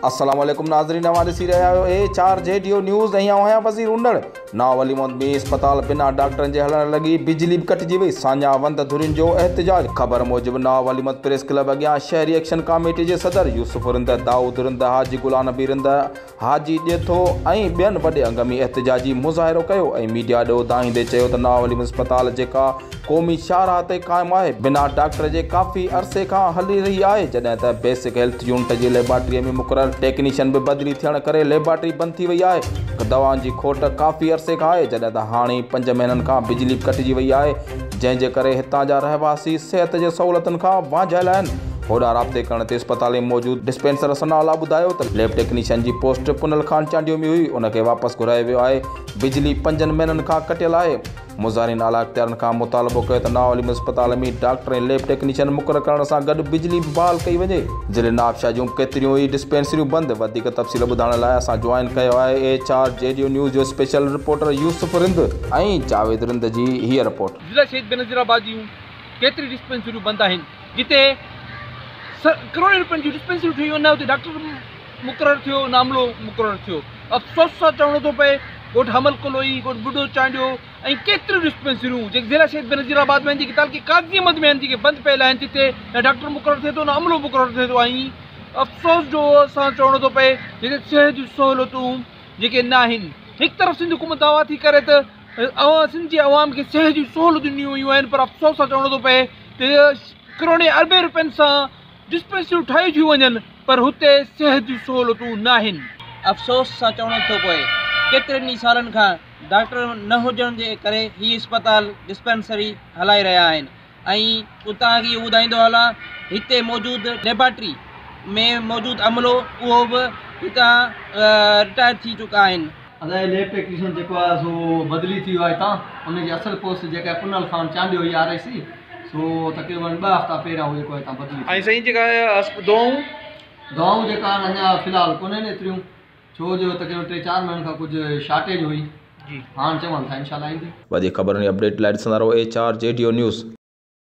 السلام عليڪم ناظرين اوهان ڏسي رهيا آهيو H R G D O news ۽ آئون آهيان وزير انڙ نائون ولي محمد ۾ اسپتال بنا ڊاڪٽرن جي هلڻ لڳي بجلي به ڪٽجي وئي ساڃاهه وند ڌرين جو احتجاج خبر موجب نائون ولي محمد پريس ڪلب اڳيان شهري ايڪشن ڪاميٽي جي صدر يوسف رند دائود رند حاجي غلام نبي رند حاجي ڏيٿو ۽ ٻين وڏي انگ ۾ احتجاجي مظاهرو ڪيو ۽ ميڊيا ڏو دانهيندي چيو ته نائون ولي محمد اسپتال جيڪا قومي شاهراهه تي قائم آهي، بنا ڊاڪٽر جي ڪافي عرصي کان هلي رهي آهي، جڏهن ته بيسڪ هيلٿ يونٽ جي ليبارٽري ۾ مقرر ٽيڪنيشن به بدلي ٿيڻ ڪري ليبارٽري بند ٿي وئي آهي، دوائن جي کوٽ ڪافي عرصي کان آهي، جڏهن ته هاڻي پنج مهينن کان بجلي به ڪٽجي وئي آهي، جنهن جي ڪري هتان جا رهواسي صحت جي سهولتن کان وانجهيل آهن. هوڏانهن رابطي ڪرڻ تي اسپتال ۾ موجود ڊسپينسر ثناء الله ٻڌايو ته ليب ٽيڪنيشن جي پوسٽ پنهل خان چانڊيو ۾ هئي، ان کي واپس گهرايو ويو آهي، بجلي پنجن مهينن کان ڪٽيل آهي. مظاهرين اعليٰ اختيارين کان مطالبو ڪيو ته نائون عليم اسپتال ۾ ڊاڪٽر ۽ ليب ٽيڪنيشن مقرر ڪرڻ سان گڏ بجلي به بحال ڪئي وڃي. ضلعي نوابشاهه جون ڪيتريون ئي ڊسپينسريون بند، وڌيڪ تفصيل ٻڌائڻ لاء اسان جوائن ڪيو آهي ايڇ آر جي ڊي نيوز جو اسپيشل رپورٽر يوسف رند ۽ جاويد رند جي هيء رپورٽ. ضلع شهيد بينظير آباد جون ڪيتريون ڊسپينسريون بند آهن جتي ڪروڙين روپين جون ڊسپينسريون ٺهيون نه اتي ڊاڪٽر مقرر ٿيو نه عملو مقرر ٿيو افسوس سان چوڻو ٿو پئي ڳوٺ حمل ڪلوئي ڳوٺ ٻڍو چانڊيو ۽ ڪيتريون ڊسپينسريون جيڪي ضلع شهيد بينظير آباد ۾ آهن جيڪي تعلقي قاضي احمد ۾ آهن جيڪي بند پيل آهن جتي نه ڊاڪٽر مقرر ٿئي ٿو نه عملو مقرر ٿئي ٿو ۽ افسوس جو سان چوڻو ٿو پئي جتي صحت جون سهولتون جيڪي نه آهن هڪ طرف سنڌ حڪومت دعويٰ ٿي ڪري ته اوهان سنڌ جي عوام کي صحت جون سهولتون ڏنيون ويون آهن پر افسوس سان چوڻو ٿو پئي ته ڪروڙين اربين روپين سان ڊسپينسريون ٺاهيون ٿيون وڃن پر هتي صحت جون سهولتون ناهن. افسوس سان چوڻو ٿو پوي ڪيترن ئي سالن کان ڊاڪٽر نه هجڻ جي ڪري هي اسپتال ڊسپينسري هلائي رهيا آهن ۽ اتان کي اهو ٻڌائيندو هلان هتي موجود ليبارٽري ۾ موجود عملو اهو به هتان رٽائر ٿي چڪا آهن. ادا هي ليب ٽيڪنيشن جيڪو آهي سو بدلي ٿي ويو آهي هتان ان جي اصل پوسٽ جيڪا آهي پنهل خان چانڊيو هئي آر ايس سي سو تقريبن ٻه هفتا پهريان هو جيڪو آهي هتان بدلي ٿي ۽ سائين جيڪا دوائون دوائون جيڪا آهن اڃا في الحال ڪونهن ايتريون ڇو جو تقريبن ٽي چار مهينن کان ڪجهه شارٽيج هئي جي هاڻ چون ٿا انشاء الله ايندي. وڌيڪ خبرن ۽ اپڊيٽ لاء ڏسندا رهو H R G D O news.